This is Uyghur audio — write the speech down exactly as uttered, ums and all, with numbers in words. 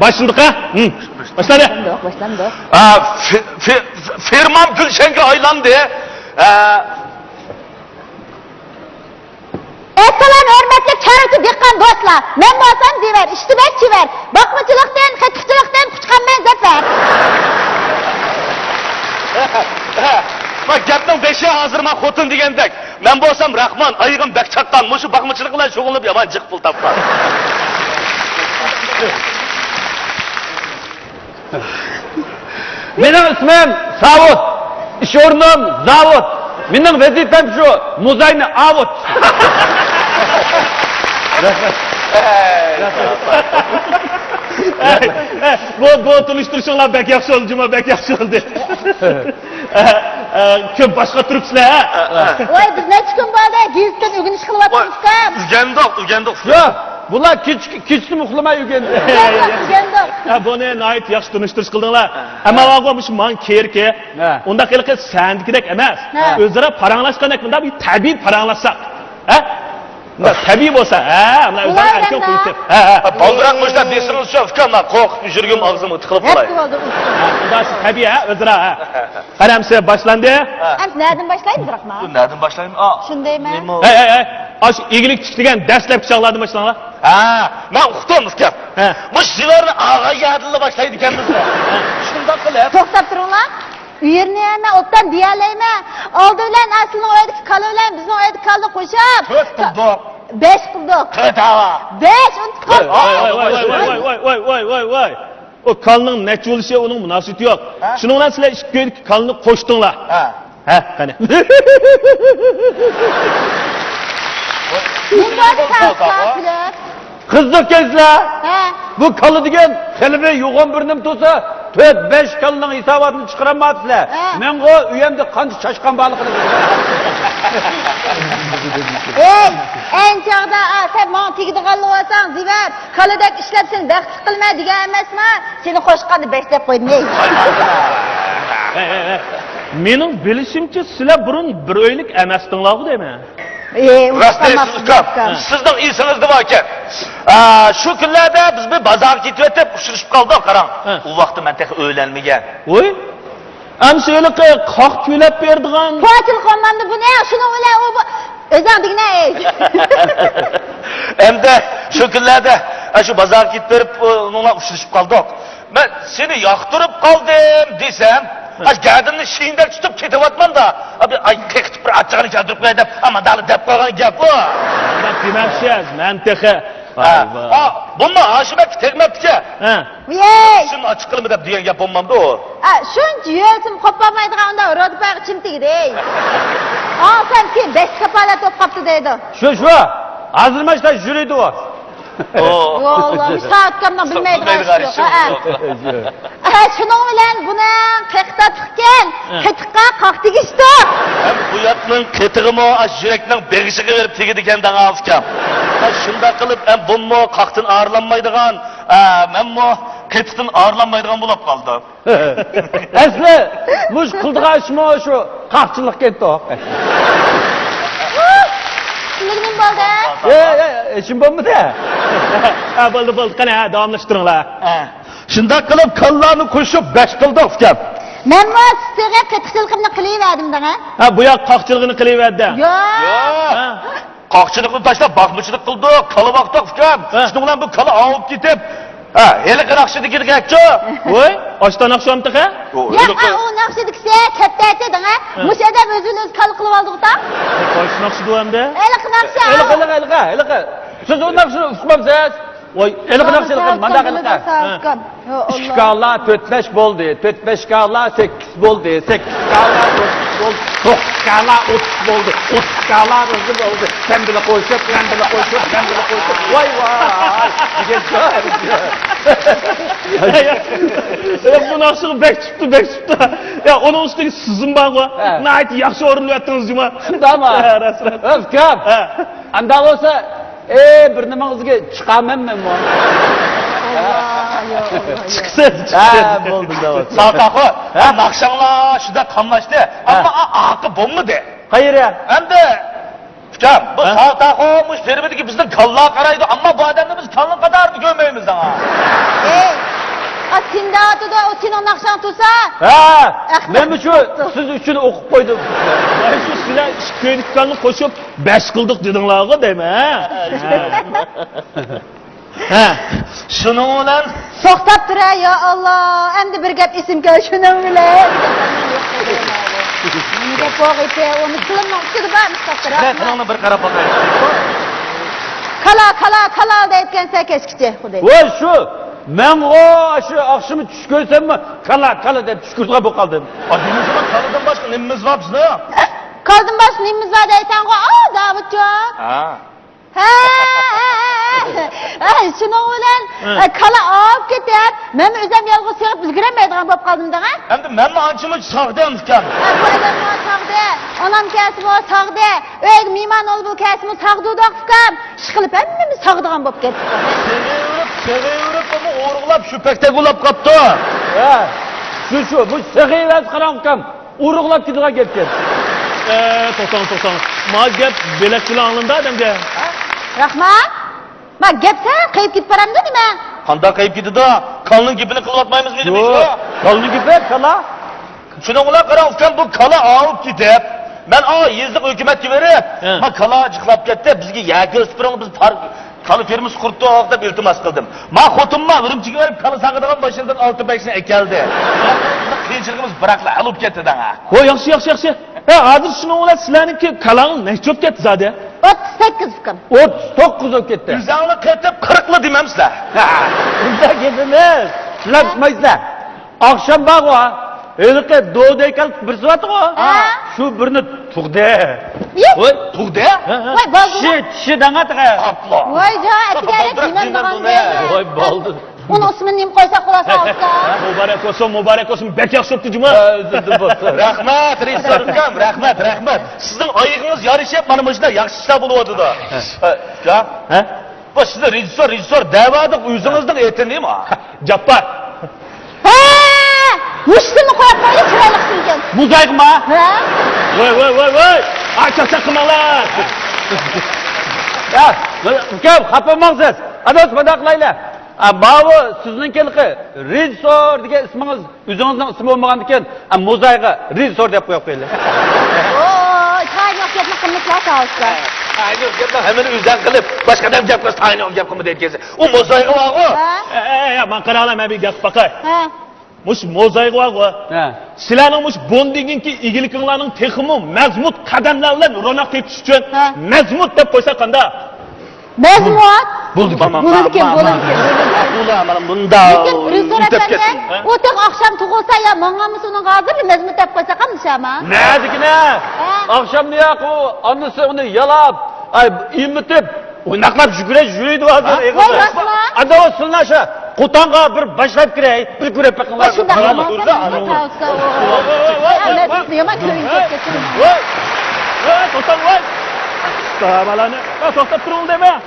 باشلىدۇق ھە؟ ھىم. باشلىدى. باشلاندۇق، باشلاندۇق. ئا، في-، في-، فىرمام گۈلشەنگە ئايلاندى. ئا. ئەسسالام، ھۆرمەتلىك چارۋىچى دېھقان دوستلار! مەن بولسام زىۋەر، ئىشتىمەن چېۋەر، باقمىچىلىقتىن، قېتىقچىلىقتىن قۇچقانمەن زەپەر! ما گەپنىڭ بېشى ھازىر ما خوتۇن دېگەندەك. مەن بولسام راخمان، ئايىغىم بەك چاققان، مۇشۇ باقمىچىلىق بىلەن شۇغۇللىنىپ يامان جىق پۇل تاپقان. مېنىڭ ئىسمىم ساۋۇت، ئىش ئورنۇم زاۋۇت. مېنىڭ ۋەزىپەم شۇ، مۇزاينى ئاۋۇت. رەھمەت. رەھمەت. بۇ، بۇ تونۇشتۇرۇشۇڭلار بەك ياخشى بولدى، جۇما، بەك ياخشى بولدى. ئە، ئە، كۆپ باشقا تۇرۇپسىلەر، ھە؟ ۋاي، بىز نەچچە كۈن بولدى گېزىتتىن ئۆگىنىش قىلىۋاتىمىزكەن. ئۆگەندۇق، ئۆگەندۇق. ياق، بۇلار كېچە، كېچىسىمۇ ئۇخلىماي ئۆگەندى. ئۆگەندۇق. ھە، بۇنى ناھايىتى ياخشى تونۇشتۇرۇش قىلدىڭلار. ئەمما ۋاغۇ مۇشۇ ماڭا كېرىكى. ھە. ئۇنداق ھېلىقى سەندىكىدەك ئەمەس. ھە. ئۆزئارا پاراڭلاشقاندەك مۇنداق بىر تەبىئىي پاراڭلاشساق. ھە؟ مۇنداق تەبىئىي بولسا، ھە، مۇنداق ئۆزئارا ئەركىن قويۇپ. ھە، ھە. بالدۇراق مۇشۇنداق دېسىڭىزچۇ، ئۇكام، مەن قورقۇپ يۈرىكىم ئاغزىمغا تىقىلىپ قالاي. ھە، مۇنداق تەبىئىي، ھە، ئۆزئارا، ھە. قەلەمسىز باشلاندى. ھە. ئەمسە نەدىن باشلايمىز، راخمان؟ نەدىن باشلايمىز؟ ئا، شۇندايمۇ؟ نېمە؟ ھەي، ھەي، ھەي. ئاشۇ ئىگىلىك تىكلىگەن دەسلەپكى چاغلاردىن باشلاڭلار. ھە، مەن ئۇقتۇم، ئۇكام. ھە. مۇشۇ زىۋەرنى ئاغا يەردىنلا باشلايدىكەنمىز. شۇنداق قىلىپ. توختاپ تۇرۇڭلار. ئۇ يەرنى مەن ئوبدان دېيەلەيمەن. ئالدى بىلەن ئە، سىلىنىڭ ئۆيدىكى كالا بىلەن بىزنىڭ ئۆيدىكى كالىنى قوشۇپ، تۆت قىلدۇق. بەش قىلدۇق. تۆت ھاۋا. بەش، ئۇنتۇپ قاپسىز. ۋاي، ۋاي، ۋاي. ئۇ كالىنىڭ نەچچە بولۇشى ئۇنىڭ مۇناسىۋىتى يوق. ھە؟ شۇنىڭ بىلەن سىلەر ئىككى ئۆيدىكى كالىنى قوشتۇڭلار. ھە. ھە، قېنى. نېمە بولدى، قىزىق ئىكەنسىلەر. ھە. بۇ كالا دېگەن خېلى بىر يوغان بىر نېمە تۇرسا، تۆت، بەش كالىنىڭ ھېساباتىنى چىقىرالماپسىلەر. ھە. مەنغۇ ئۆيەمدە قانچە چاشقان بارلىقىنى بىلىمەن. ئەي، ئەينى چاغدا، ئا، سەن ماڭا تېگىدىغانلا بولساڭ، زىۋەر، كالىدەك ئىشلەپ سېنى بەختلىك قىلىمەن دېگەن ئەمەسما؟ سېنى قوشقاندا بەش دەپ قويدۇم، ھەي. ھەي، ھەي، ھەي. مېنىڭ بىلىشىمچە، سىلەر بۇرۇن بىر ئۆيلۈك ئەمەستىڭلارغۇ دەيمەن. ئى، راست دەيسىز، ئۇكام. سىزنىڭ ئېسىڭىزدە باركەن. ئا، شۇ كۈنلەردە بىز بىر بازارغا كېتىۋېتىپ ئۇچرىشىپ قالدۇق، قاراڭ. ھە. ئۇ ۋاقىتتا مەن تېخى ئۆيلەنمىگەن. ۋوي، ئەمسە ھېلىقى قاق كۆيلەپ بېرىدىغان. پوچىلىق بولمامدۇ بۇنى، شۇنىڭ بىلەن ئۇ بۇ، ئۆزۈڭ دېگىنە، ئەي. ئەمدى شۇ كۈنلەردە، ئا، شۇ بازارغا كېتىپ بېرىپ، ئۇنىڭ بىلەن ئۇچرىشىپ قالدۇق. مەن سېنى ياقتۇرۇپ قالدىم دېسەم، ھە. ئاش گەدىنىنى شىندەك تۇتۇپ كېتىۋاتماندا، ئاي، قېقىتىپ بىر ئاچچىقىنى كەلتۈرۈپ قوياي دەپ، ئامان دالا دەپ قويغان گەپ ئۇ. دېمەپسىز، مەن تېخى. ھە. ۋاي، ۋاي. ئا، بۇمۇ ھاشىم ئاكا تەگمەپتىكەن. ھە. ۋىيەي! شۇنى ئاچچىق قىلىمەن دەپ دېگەن گەپ بولمامدۇ ئۇ؟ ئا، شۇنچە يۆلىسىمۇ قوپالمايدىغان ئۇنداق رودىپاغا چىم تېگىدى. ئالسام كېيىن بەش كاپالەت بولۇپ قاپتۇ دەيدۇ. شۇ، شۇ. ھازىر ماشتا يۈرىدۇ ئۇ. ئوو. ۋاللا، مۇشۇ سائەتكەمنىڭ بىلمەيدىغان ئىشى يوق، ھە. ھە، شۇنىڭ بىلەن بۇنىڭ قېقى تاتلىقكەن، ھە. قېتىققا قاق تېگىشتۇ. ھەم بۇ ياتنىڭ قېتىقىمۇ ئاشۇ يۈرەكنىڭ بېغىشىغا بېرىپ تېگىدىكەن دەڭا ئۇكام. ھە، شۇنداق قىلىپ، ھەم بۇمۇ قاقتىن ئارىلانمايدىغان، ھە، مەنمۇ قېتىقتىن ئارىلانمايدىغان بولۇپ قالدىم. ئەسلى مۇشۇ قىلىدىغان ئىشمۇ شۇ قاقچىلىق ئىكەنتۇ. سىلىگە نېمە بولدى؟ يا، يا، يا، ھېچنېمە بولمىدى. ھە، بولدى، بولدى. قېنى، ھە، داۋاملاشتۇرۇڭلار. ھە. شۇنداق قىلىپ كاللارنى قوشۇپ بەش قىلدۇق ئۇكام. مەنمۇ سىزگە قېتىقچىلىقىمنى قىلىۋەردىم دەڭە. ھە، بۇ ياق قاقچىلىقىنى قىلىۋەردى. ياق. ھە. قاقچىلىقنى تاشلاپ باقمىچىلىق قىلدۇق، كالا باقتۇق ئۇكام. ھە. شۇنىڭ بىلەن بۇ كالا ئاۋۇپ كېتىپ، ھە، ھېلىقى ناخشىدىكىدەكچۇ. ۋوي، ئاشتا ناخشا ئەمدى تېخى؟ ياق، ئا، ئۇ ناخشىدىكىسى كەتتى دەڭە. ھە. مۇشۇ ئادەم ئۆزىنى ئۆزى كالا قىلىۋالدىغۇ تا. قايسى ناخشىدۇ ئەمدى؟ ھېلىقى ناخشا. ھېلىقى، ھېلىقى، ھېلىقى، ھېلىقى. سىز ئۇ ناخشىنى ئۇقمامسىز؟ ۋاي، ھېلىقى ناخشا، ھېلىقى، مانداق ھېلىقى. ھە. ئىككى كالا تۆت بەش بولدى، تۆت بەش كالا سەككىز بولدى، سەككىز كالا توققۇز بولدى، توققۇز كالا ئوتتۇز بولدى، ئوتتۇز كالا بىر بولدى. سەن بىلەن قوشۇپ، مەن بىلەن قوشۇپ، مەن بىلەن قوشۇپ. ۋاي، ۋاي دېگەن. يا، بۇ ناخشىغا بەك چۈشۈپتۇ، بەك چۈشۈپتۇ. يا، ئۇنىڭ ئۈستىگە سىزىم بارغۇ. ھە. ناھايىتى ياخشى ئورۇنلىۋەتتىڭىز جۇما. شۇنداقمۇ؟ ھە، راست، راست. ئۇكام. ھە. ئانداق بولسا، ئەي، بىر نېمىڭىزگە چىقارمەنمۇ؟ ئاللا، يا ئاللا، يا. چىقسىز، چىقسىز. ھە، بولدى، دەۋاتسىز. ساۋۇت ئاخۇن، ھە؟ ھە، ناخشاڭلار شۇنداق قاملاشتى. ھە. ئەمما ئا-، ئاقى بولمىدى. قەيەردە؟ ئەمدى، ئۇكام، بۇ، ھە؟ ساۋۇت ئاخۇن مۇشۇ فېرمىدىكى بىزنىڭ كالىلارغا قارايدۇ، ئەمما بۇ ئادەمنى بىز كالىنىڭ قاتارىدا كۆرمەيمىز دەڭا. ئەي، ئاتىدۇ، ئۇ سېنىڭ ناخشاڭ تۇرسا. ھە، ئەخمەق مەنمۇ شۇ سىز ئۈچۈن ئوقۇپ قويدۇم. مەن شۇ سىلەر ئىككى كۆينىكلارنى قوشۇپ بەش قىلدۇق دېدىڭلارغۇ دەيمەن، ھە؟ ھە. ھە. شۇنىڭ بىلەن توختاپ تۇرە، يا ئاللا، ئەمدى بىر گەپ ئېسىمگە، شۇنىڭ بىلەن. گەپ بولغىيتى، ئۇنى تىلىمنىڭ ئۈستىدە بار، توختاپ تۇرە. مەن تىلىڭنى بىر قاراپ باقاي. كالا، كالا، كالا دەيدىكەنسەن كەچكىچە، خۇددى. ۋاي شۇ، مەنغۇ شۇ ئاخشىمى چۈش كۆرسەممۇ، كالا، كالا دەپ چۈش كۆرىدىغان بولۇپ قالدىم. ئا، دېمىسىمۇ، كالىدىن باشقا نېمىمىز بار بىزنىڭ؟ كالىدىن باشقا نېمىمىز بار دەيسەنغۇ، ئا، داۋۇتجان. ھە. ھە، ھە، ھە، ھە. ئەي، شۇنىڭ بىلەن، ھە. ئە، كالا ئاۋۇپ كېتىپ، مەنمۇ ئۆزۈم يالغۇز سېغىپ ئۈلگۈرەلمەيدىغان بولۇپ قالدىم دەڭە. ئەمدى مەنمۇ ئانچىمۇ ساغدىم ئىكەن. ھە، بۇ ئادەممۇ ساغدى، ئانام كەلسىمۇ ساغدى، ئۆيگە مېھمان ئولبۇل كەلسىمۇ ساغدۇردۇق ئۇكام. ئىشقىلىپ ھەممىمىز ساغىدىغان بولۇپ كەتتۇق. سېغىۋېرىپ، سېغىۋېرىپ، ئۇمۇ ئورۇقلاپ شۇ پەكتەك بولاپ قاپتۇ. ھە، شۇ، شۇ، بۇ سېغىۋەرسە قاراڭ ئۇكام. ئورۇقلاپ كېتىدىغان گەپكەن. ئە، توختاڭ، توختاڭ. ما گەپ بۆلەك بىلەن ئاڭلىنىدۇ ئادەمگە. رەھمان، ما گەپ سەل قېيىپ كېتىپ بارامدۇ نېمە؟ قانداق قېيىپ كېتىدۇ؟ كالىنىڭ گېپىنى قىلىۋاتمايمىزمۇ دېمەيسىزغۇ؟ يوق، كالىنىڭ گېپى كالا. شۇنىڭ بىلەن قاراڭ ئۇكام، بۇ كالا ئاۋۇپ كېتىپ، مەن ئا يېزىلىق ھۆكۈمەتكە بېرىپ، ھە. ما كالا جىقلاپ كەتتى، بىزگە يەر كۆرسىتىپ بېرىڭ، بىز پار-، كالا فېرمىسى قۇرۇپتۇق دەپ ئىلتىماس قىلدىم. ما خوتۇنما ئۈرۈمچىگە بېرىپ كالا ساغىدىغان باشلىرىدىن ئالتە بەشنى ئەكەلدى. قىيىنچىلىقىمىز بىراقلا ھەل بولۇپ كەتتى دەڭا. ھو، ياخشى، ياخشى، ياخشى. ھە، ھازىر شۇنىڭ بىلەن سىلەرنىڭكى كالاڭ نەچچە بولۇپ كەتتى زادى؟ ئوتتۇز سەككىز ئۇكام. ئوتتۇز توققۇز بولۇپ كەتتى. ئۆزۈڭلار قېتىپ قىرىقلا دېمەمسىلەر. ئۇنداق گەپ ئەمەس. سىلەر ئۇقمايسىلەر. ئاخشام بارغۇ، ھېلىقى دودەي كالىدىن بىرسى بارتىغۇ. ھە؟ شۇ بىرنى تۇغدى. يە؟ ۋاي، تۇغدى؟ ھە، ھە. ۋاي، بالدۇر. چىشى، چىشى دەڭە تېخى. ئاپلا. ۋاي، جا، ئەتىگەنلىك بالدۇر دېمەمدىغان دېمەمدۇ. ۋاي، بالدۇر. ئۇنىڭ ئىسمىنى نېمە قويساق بولاسا ئۇكا؟ مۇبارەك بولسۇن، مۇبارەك بولسۇن. بەك ياخشى بوپتۇ جۇمۇ. ھە، ئۆزۈمدىن بولسۇن. رەھمەت، رېژىسسور ئۇكام، رەھمەت، رەھمەت. سىزنىڭ ئايىغىڭىز يارىشىپ، مانا مۇشۇنداق ياخشى ئىشلار بولۇۋاتىدۇ. ھە. ھە، ئۇكا؟ ھە؟ بۇ سىزنى رېژىسسور، رېژىسسور دەۋاتىدۇ، ئۆزىڭىزنىڭ ئېتى نېمە؟ جاپپار. ھە! مۇشتىمۇ قويۇپ قويدى، چىرايلىق ئىكەن. مۇزايغىما؟ ھە؟ ۋاي، ۋاي، ۋاي، ۋاي! ئاي، چاقچاق قىلماڭلار! يا، ئۇكام، خاپا بولماڭ سىز. ئاداش، مۇنداق قىلايلى. ئا، ماۋۇ سىزنىڭكىلىقى رېژىسسور دېگەن ئىسمىڭىز ئۆزىڭىزنىڭ ئىسمى بولمىغاندىكىن، ئا، مۇزايغا رېژىسسور دەپ قويۇپ قويايلى. ۋاي، تايىنلىق گەپنى قىلمىسىلا ساۋۇستا. تايىنلىق گەپنى ھەممىنى ئۆزۈڭ قىلىپ، باشقا ئادەم گەپ قىلسا، تايىنلىق گەپ قىلما دەيدىكەنسىز. ئۇ مۇزايغا بارغۇ. ھە؟ ئە، ئە، ئە، ماڭا قاراڭلار، مەن بىر گەپ قىلىپ باقاي. ھە. مۇشۇ مۇزايغا بارغۇ. ھە. سىلەرنىڭ مۇشۇ بۇرۇن دېگىنكى ئىگىلىكىڭلارنىڭ تېخىمۇ مەزمۇت قەدەملەر بىلەن روناق تېپىش ئۈچۈن ھە. مەزمۇت دەپ قويساق قانداق؟ مەزمۇت. بولىدىكەن، بولىدىكەن، بولىدىكەن. ئۇلار مانا مۇنداق لېكىن رېژىسسور ئۆتۈپ ئەپەندى، كەتتى. ئۇ تېخى ئاخشام تۇغۇلسا يا ماڭغانمىسا ئۇنىڭغا ھازىرلا مەزمۇت دەپ قويساقمۇ شۇ ئەما؟ نەدىكىنە؟ ھە. ئاخشامنى ياقۇ ئانىسى ئۇنى يالاپ، ئاي، ئېمىتىپ، ئويناقلاپ يۈگۈرە يۈرىدۇ ھازىر ھە؟ ئېغىزدا. ۋاي، راستمۇ؟ ئاندىن سىلىنى شۇ قوتانغا بىر باشلاپ كىرەي، بىر كۆرۈپ بېقىڭلار. ۋاي، شۇنداق بىر يامان، يامان تاۋۇستا، ئۇ، ئۇ، ئۇ، ئۇ، ئۇ، ئۇ، ئۇ، يامان كۆڭۈل كەتكەن. ۋاي، ۋاي، قوتان، ۋاي. ئۇستا، بالانى، ۋاي، توختاپ تۇرۇڭ دەيمەن.